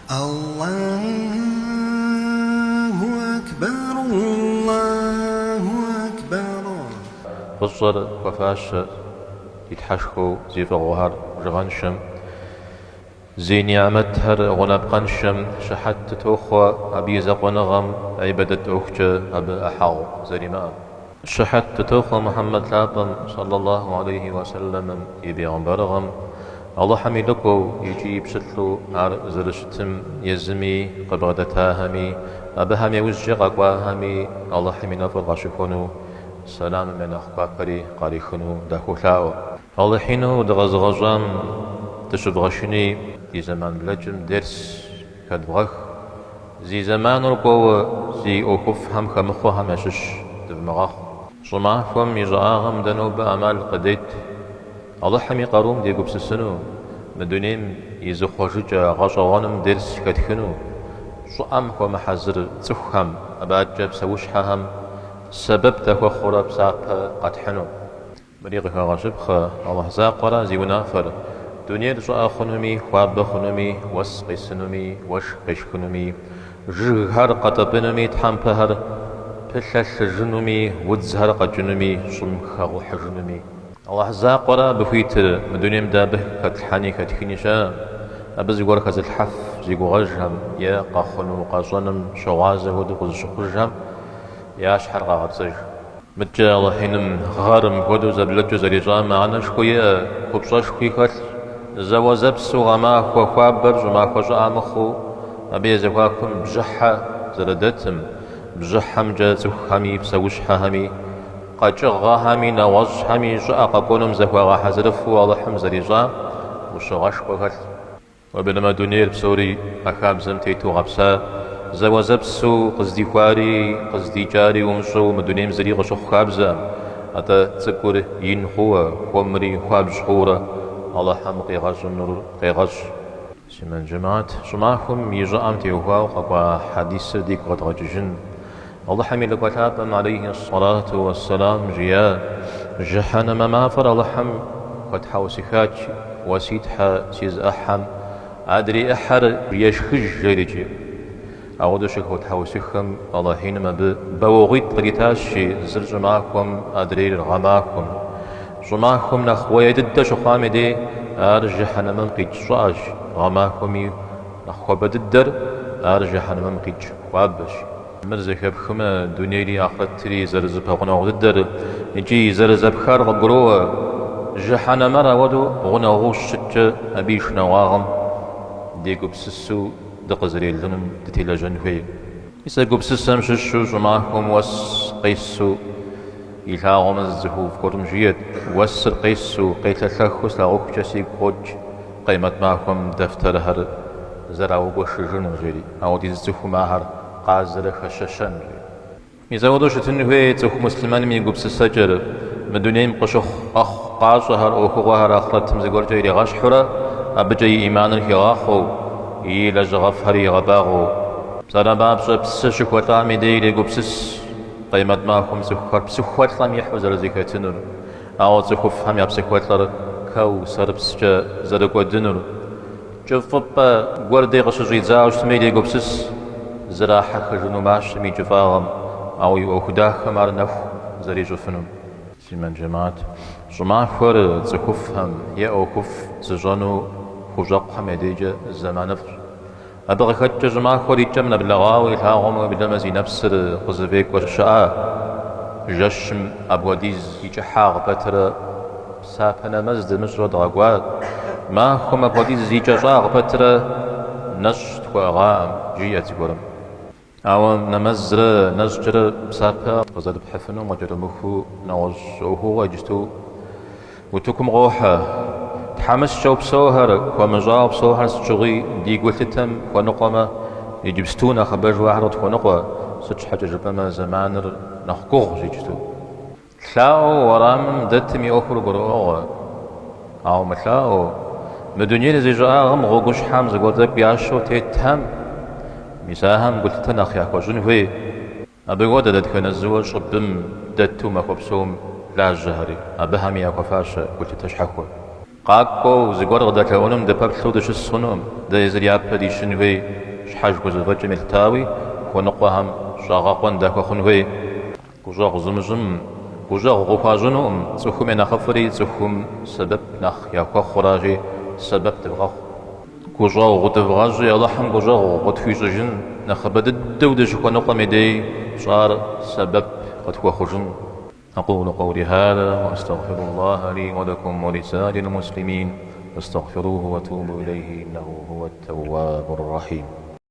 Аллаху акбар, Аллаху акбар. Фӏыщӏэр хуэфащэ ди Тхьэшхуэу зи фӏыгъуэхэр бжыгъэншэм, зи ниӏэмэтхэр гъунапкъэншэм щыхьэт дытохъуэ абы и закъуэныгъэм ӏибадэт ӏуэхукӏэ абы ӏыхьэгъу зэримыӏэм. Щыхьэт дытохъуэ Мухьэммэд лъапӏэм, сэллаллаху алейхи уэ сэллэмым, и бегъымбарыгъэм, Алыхьым и лӏыкӏуэу икӏи и пщылӏу ар зэрыщытым езыми, къыбгъэдэтахэми, абыхэм яужькӏэ къэкӏуахэми Алыхьым и нэфӏыр къащыхуэну, сэламым я нэхъ гуапэри къарихыну дахуолъаӏуэ. Алыхь ину дыкъэзыгъэщӏам дыщывгъэшыни ди зэман блэкӏым дерс хэдвгъэх. Зи зэманыр кӏуэуэ зи ӏуэхуфӏхэм хэмыхъуэхэм ящыщ дывмыгъэхъу. Щӏымахуэм и щӏыӏагъым дэ нобэ ӏэмал къыдет Алыхьым и къарум дегупсысыну, мы дунейм и зыхъуэжыкӏэ гъэщӏэгъуэным дерс хэтхыну, щӏыӏэм хуэмыхьэзыр цӏыхухэм, абы адэкӏэ псэущхьэхэм сэбэп дахуэхъуурэ псапэ къэтхьыну. Мыри къыхэгъэщыпхъэ, Алыхь закъуэра зи унафэр, дунейр щӏыӏэ хъунуми, хуабэ хъунуми, уэс къесынуми, уэшх къешхынуми, жыгхэр къэтӏэпӏынуми, тхьэмпэхэр пылъэлъыжынуми, удзхэр къэкӏынуми, щӏым хэгъухьыжынуми. Алыхь закъуэра абы хуитыр, мы дунейм дэ абы хэтлъхьэни хэтхыни щыӏэкъым, абы зыгуэр хэзылъхьэф зи гугъэжхэм е къэхъуну-къэщӏэным щыгъуазэ хуэдэу къызыщыхъужхэм я щхьэр къагъэпцӏэж. Мыдкӏэ Алыхь Иным гъэр мыпхуэдэу зэблэкӏыу зэрищӏам мыхьэнэшхуэ иӏэ, купщӏэшхуи хэлъщ. Зэуэзэпсу гъэмахуэ хуабэр щӏымахуэ щӏыӏэ мыхъуу, абы я зэхуакум бжьыхьэ зэрыдэтым, бжьыхьэмкӏэ цӏыхухэми, псэущхьэхэми, къэкӏыгъэхэми, нэгъуэщӏхэми щӏыӏэ къэкӏуэнум зэхуагъэхьэзырыфу Алыхьым зэрищӏам ӏущыгъэшхуэ хэлъщ. Уеблэмэ дунейр псори а хабзэм тету гъэпса, зэуэзэпсу къыздихуари къыздикӏари умыщӏэу мы дунейм зыри къыщыхъу хабзэкъым, атӏэ цӏыкӏур ин хъууэ, хуэмри хуабжь хъуурэ Алыхьым къигъэщӏынур къегъэщӏ. Муслъымэн жэмыхьэт, щӏымахуэм и щӏыӏэм теухуауэ къэкӏуа хьэдисыр дигу къэдгъэкӏыжын. Алыхьым и лӏыкӏуэ лъапӏэм алейхи ссалату уэсселам жиӏа, Жыхьэнэмэ мафӏэр Алыхьым хуэтхьэусыхат, Уэ си Тхьэ, си зы ӏыхьэм адрей ӏыхьэр ешхыж, жери жи. Ауэдэу щыхуэтхьэусыхэм Алыхь Иным абы бэуэгъуитӏ къритащ, жи, зыр щӏымахуэм, адрейр гъэмахуэм. Щӏымахуэм нэхъ уае дыдэ щыхъуам и дей ар жыхьэнэмэм къикӏ щӏыӏэщ, гъэмахуэми нэхъ хуабэ дыдэр ар жыхьэнэмэм къикӏ хуабэщ. Мыр зэхэпхмэ, дунейри ахърэтри зэрызэпэгъунэгъу дыдэр икӏи зэрызэпхар къыбгуроӏуэ. Жыхьэнэмэр ауэдэу гъунэгъуу щыткӏэ абы и шынагъуагъэм дегупсысу дыкъызэрелынум дытелэжьэн хуей. Мис а гупсысэм щыщу щӏымахуэм уэс къесу илъагъумэ зы цӏыхуфӏ гуэрым жиӏэт, Уэсыр къесу, къелъэлъэхыу слъагъухукӏэ сигу къокӏ къемэт махуэм дэфтэрхэр зэраугуэшыжынур, жери. Ауэдиз цӏыхум ахэр къазэрыхэщэщэн, жери. Мис ауэдэу щытын хуей цӏыху муслъымэным и гупсысэкӏэр, мы дунейм къыщыхъу къэхъу-къащӏэхэр, ӏуэхугъуэхэр ахърэтым зыгуэркӏэ иригъэщхьурэ, абыкӏэ и ӏиманыр хигъахъуэу, и лэжьыгъэфӏхэри игъэбагъуэу. Псалъэм папщӏэ, псы щыхуэлӏам и дей ирегупсыс, къемэт махуэм цӏыхухэр псыхуэлӏэм ихьу зэрызэхэтынур, ауэ цӏыхуфӏхэм я псыхуэлӏэр Кэусэрыпскӏэ зэрыкӏуэдынур. Кӏыфӏыпӏэ гуэр дей къыщыщӏидзауэ щытми, ирегупсыс зрахьэхыжыну мащэм и кӏыфӏагъым, ауэ и ӏуэху дахэм ар нэху зэрищӏыфынум. Муслъымэн жэмыхьэт, щӏымахуэр цӏыхуфӏхэм е ӏуэхуфӏ зыщӏэну хущӏэкъухэм я дежкӏэ зэманыфӏщ. Абы къыхэкӏкӏэ щӏымахуэр и кӏэм нэблэгъауэ илъагъумэ, уеблэмэ зи нэпсыр къызыфӏекӏуэ щыӏа жэщым апхуэдиз и кӏыхьагъ пэтрэ псапэ нэмэз дымыщӏрэ дгъэкӏуа, махуэм апхуэдиз и кӏэщӏагъ пэтрэ нэщӏ тхуэӏыгъаӏым, жиӏэт зыгуэрым. Ауэ нэмэзрэ нэщӏкӏэрэ псапэ къызэрыпхьыфынум къыкӏэрымыхуу нэгъуэщӏ ӏуэхугъуэ иджысту утыкум къохьэ. Тхьэмыщкӏэу псэухэр, хуэмыщӏауэ псэухэр сыт щыгъуи ди гулъытэм хуэныкъуэмэ, иджыпсту нэхъыбэжу ахэр къытхуэныкъуэ, сыт щхьэкӏэ жыпӏэмэ зэманыр нэхъ гугъущ иджысту. Лъаӏуэу уэрамым дэтым и ӏуэхур гурыӏуэгъуэ, ауэ мылъаӏуэу, мы дунейр зи щӏыӏагъым гъуэгущхьэм зыгуэр тӏэкӏу ящэу тетхэм, мис ахэм гулъытэ нэхъ яхуэщӏын хуей. Абы хуэдэ дэтхэнэ зыуэ щӏыбым дэту махуэ псом лажьэхэри, абыхэми яхуэфащэ гулъытэ щхьэхуэ. Къакӏуэу зыгуэр къыдэлъэӏунум дыпэплъэу дыщыс хъунукъым, дэ езыр япэ дищын хуей, щхьэж хузэфӏэкӏым елъытауи, хуэныкъуэхэм щӏэгъэкъуэн дахуэхъун хуей. Гущӏэгъу зымыщӏым гущӏэгъу къыхуащӏынукъым, цӏыхум я нэхъыфӏри цӏыхум сэбэп нэхъ яхуэхъуращи, сэбэп дывгъэхъу. Гущӏэгъу дывгъэщӏи, Алыхьым гущӏэгъу къытхуищӏыжын, нэхъыбэ дыдэу дыщыхуэныкъуэм и дей тщӏар сэбэп къытхуэхъужын. أقول قولي هذا وأستغفر الله لي ولكم ولسائر المسلمين فاستغفروه وتوبوا إليه إنه هو التواب الرحيم.